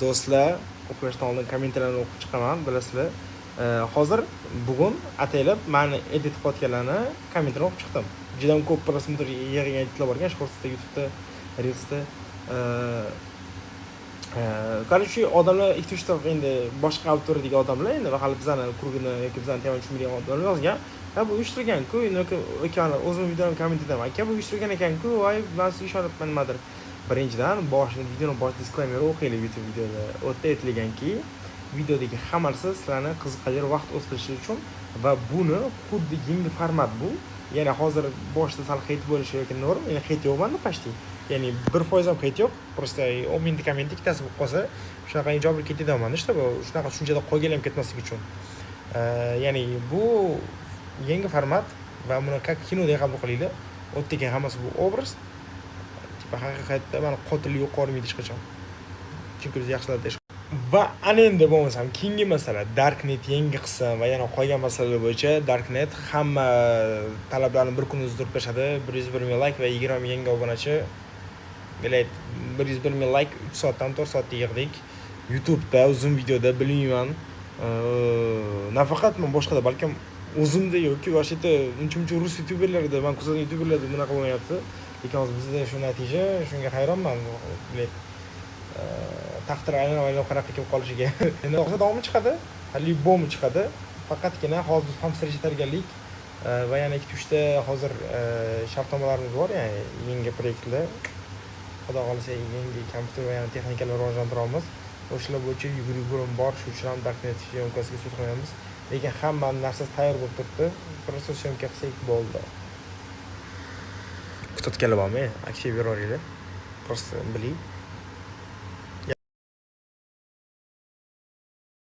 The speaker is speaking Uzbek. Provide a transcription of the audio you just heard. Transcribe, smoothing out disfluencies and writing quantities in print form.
Do'stlar, uxlashdan oldin kommentariylarni o'qib chiqaman, bilasizlar. Hozir bugun ataylab mani edit qilayotganlarni kommentini o'qib chiqdim. Juda ham ko'p просмотр yig'gan editlar bor ekan, Shortsda, YouTube'da, Reels'da. Короче, odamlar ikkita uchta endi boshqa auditoriyadagi odamlar endi va hali bizani круг ini yoki bizani temani tushunmaydigan odamlar yozgan. Ha, bu uyushtirgan-ku, yoki o'zim videoni komment etaman. Aka, bu uyushtirgan ekan-ku, voy, man sizga ishonibman nimadir. Birinchidan, boshida videoni bosh disclaimer o'qinglar YouTube videoda. U yerda aytilganki, videodagi hamma narsa sizlarni qiziqarli vaqt o'tkazish uchun va buni xuddi yangi format bu. Ya'ni hozir boshida sal хейт bo'lishi yoki норм, ya'ni хейт yo'q manda почти. Ya'ni 1% ham хейт yo'q. Просто 10 mingta komment ikkitasi bo'lib qolsa, shunaqa ijobiy ketadiganman, чтобы shunaqa tushunchada qolgan ham ketmaslik uchun. Ya'ni bu yangi format va buni как kinodek qabul qilinglar. U yerdagi hammasi bu obraz. Типа haqiqatda mani qotillik yo'q qolmaydi hech qachon. Chunki biz yaxshilarda ish. Va ana endi bo'lmasam keyingi masala Darknet yangi qism va yana qolgan masalalar bo'yicha Darknet hamma talablarni bir kunda uzdirib tashladi. 101 ming like va 20 ming yangi obunachi. Блядь, 101 ming like 3 soatdan 4 soatda yig'dik. YouTube'da uzun videoda bilmayman. Nafaqat men boshqada, balkim o'zimda yoki вообще-то uncha muncha rus youtuberlarida, man kuzatgan youtuberlarda bunaqa bo'lmayapti. Lekin hozir bizda shu natija, shunga hayronman. Блядь, taqdir aylanib aylanib qanaqa kelib qolishiga. Endi hozir davomi chiqadi, по-любому chiqadi. Faqatgina hozir biz ham tayyorgarlik va yana ikkita uchta hozir shartnomalarimiz bor, ya'ni yangi proyektlar. Xudo xohlasa, yangi kompyuter va yana texnikalar rivojlantiramiz. O'shalar bo'yicha yugur-yugurim bor, shu uchun ham Darknet съёмка siga so'z qo'yamiz. Lekin hamma narsasi tayyor bo'lib turibdi. Просто съёмка qilsak bo'ldi. Kutayotganlar bormi? Aksiya beraveringlar. Просто biling.